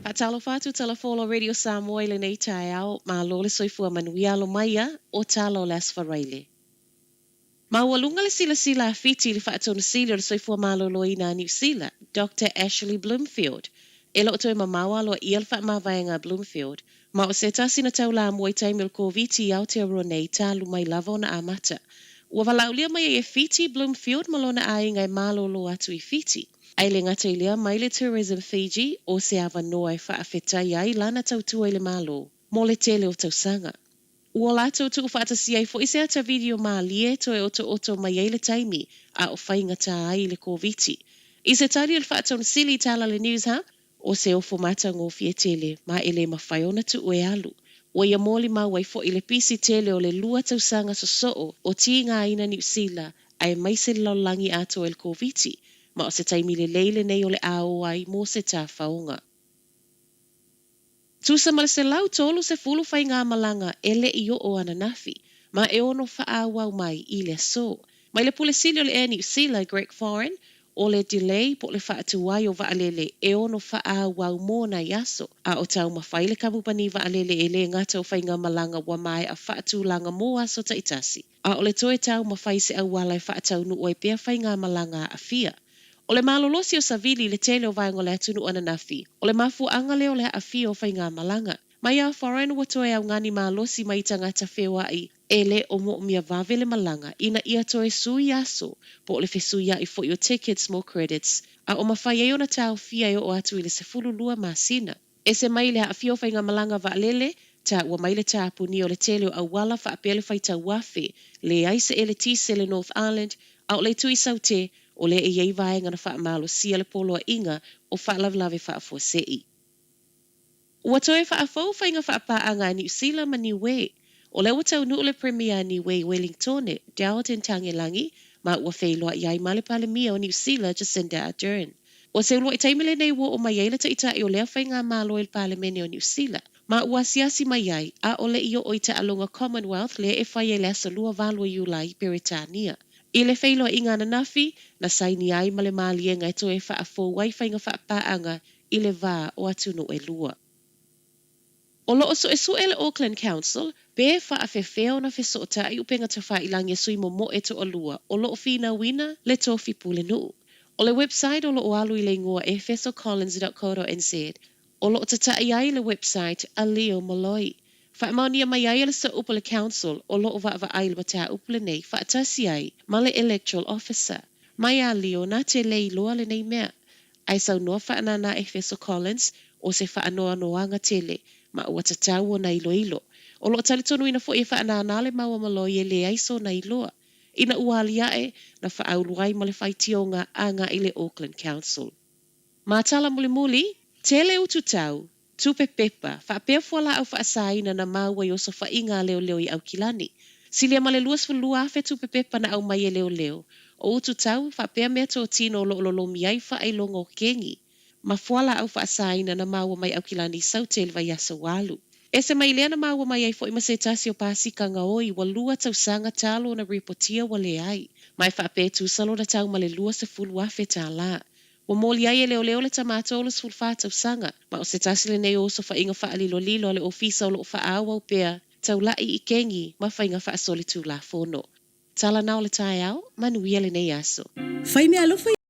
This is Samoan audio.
Faatalofa atu Tala Fou o Radio Samoa i lenei taeao, malo le soifua manuia alo mai ia o tala o le Aso Faraile. Maualuga le silasila a Fiti i le Faatonu Sili o le Soifua Maloloina a Niu Sila, Doctor Ashley Bloomfield. E le o toe mamao aloaia le faamavaega a Bloomfield, ma o se tasi na taulamua i taimi o le Koviti i Aotearoa nei talu mai lava ona amata. Ua valaaulia mai ai e Fiti Bloomfield ma lona aiga e malolo atu i Fiti. Ae le gata i lea mai le Tourism Fiji o se avanoa e faafetai ai lana tautua i le Malo mo le tele o tausaga. Ua latou tuufaatasia ai foi se ata video malie toe otooto mai ai le taimi a o faigata ai le Koviti. I se tali o le Faatonu Sili i tala le News Hub, o se ofo matagofie tele ma e le mafai ona tuu e alu. Ua ia molimau ai foi le pisi tele o le lua tausaga sosoo o tigaina Niu Sila aemaise le lalolagi atoa i le Koviti, ma o se taimi lelei lenei o le a o ai mo se tafaoga. Tusa ma le 130 faigamalaga e le i oo ananafi, ma e ono faaauau mai i le aso. Mai le Pule Sili o le Air Niu Sila, Greg Foran, o le delay po o le faatuai o vaalele e ono faaauau mo nai aso, a o taumafai le kamupani vaalele e le gata o faigamalaga ua maea faatulaga mo aso taitasi. A o le toe taumafai se auala e faataunuu ai pea faigamalaga aafia. O le malolosi o Savili i le tele o vaega o le atunuu ananafi, o le mafuaaga lea o le aafia o faigamalaga. Mai a Foran ua toe augani malosi mai i tagata feoai e le o moomia vave le malaga ina ia toe sui aso po o le fesuiai foi o tickets mo credits a o mafai ai ona taofia e oo atu i le 12 masina. Ese mai le aafia o faigamalaga vaalele, taua mai le tapunia o le tele o auala faapea le faitau afe, leai se eletise le North Island, a o le itu i Saute, o lea e i ai vaega na faamalosia le poloaiga o faalavelave faafuasei. Ua toe faafou faiga faapaaga a Niu Sila ma Niue. O lea ua taunuu le Premier a Niue i Welingtone, Dowden Tagelagi, ma ua feiloai ai ma le Palemia o Niu Sila Jacinda Ardern. O se uluai taimi lenei ua oo mai ai le Taitai o lea faigamalo i le Palemene o Niu Sila, ma ua asiasi mai ai, ʻaʻole i oo i taaloga Commonwealth lea e fai ai le aso 28 o Iulai i Peretania. I le feiloaiga ananafi, na saini ai ma le maliega e toe faafou ai faiga faapaaga i le va o atunuu e lua. O lo o suesue le Auckland Council pe faafefea ona fesootai upega tafailagi a sui momoe toalua o lo o finauina le tofi pulenuu. O le website o lo o alu i le igoa efesocollins.co.nz o lo o tatai ai le website a Leo Molloy. Faamaonia mai ai e le Sooupu le Council o lo o vaavaai i le mataupu lenei faatasi ai ma le Electoral Officer. Mai a Leo na te le iloa lenei mea. Ae saunoa faanānā Efeso Collins o se faanoanoaga tele ma ua tatau ona iloilo. O lo o talitonuina foi e faanānā le mau a Molloy e leai sona iloa. Ina ua aliae, na faaulu ai ma le faitioga agai i le Auckland Council. Ma tala mulimuli, tele utu tau, tupe pepa, faapea fualaau faasaina na maua i osofaiga a leoleo i Aukilani. Silia ma le 22,000 tupe pepa na aumai e leoleo. O utu tau, faapea meatotino o lo o lolomi ai faailoga o kegi ma fualaau faasaina na maua mai Aukilani i Saute i le vaiaso ua alu. Ese mai lea na maua mai ai foi ma se tasi o pasika gaoi ua lua tausaga talu ona ripotia ua leai. Ma e faapea e tusa lona tau ma le $20,000. Ua moli ai e leoleo le tama 34 tausaga, ma o se tasi lenei o osofaiga faalilolilo a le ofisa o lo o faaauau pea taulai i kegi ma faiga faasolitulafono. Tala na o le taeao, manuia lenei aso. Fai meaalofa.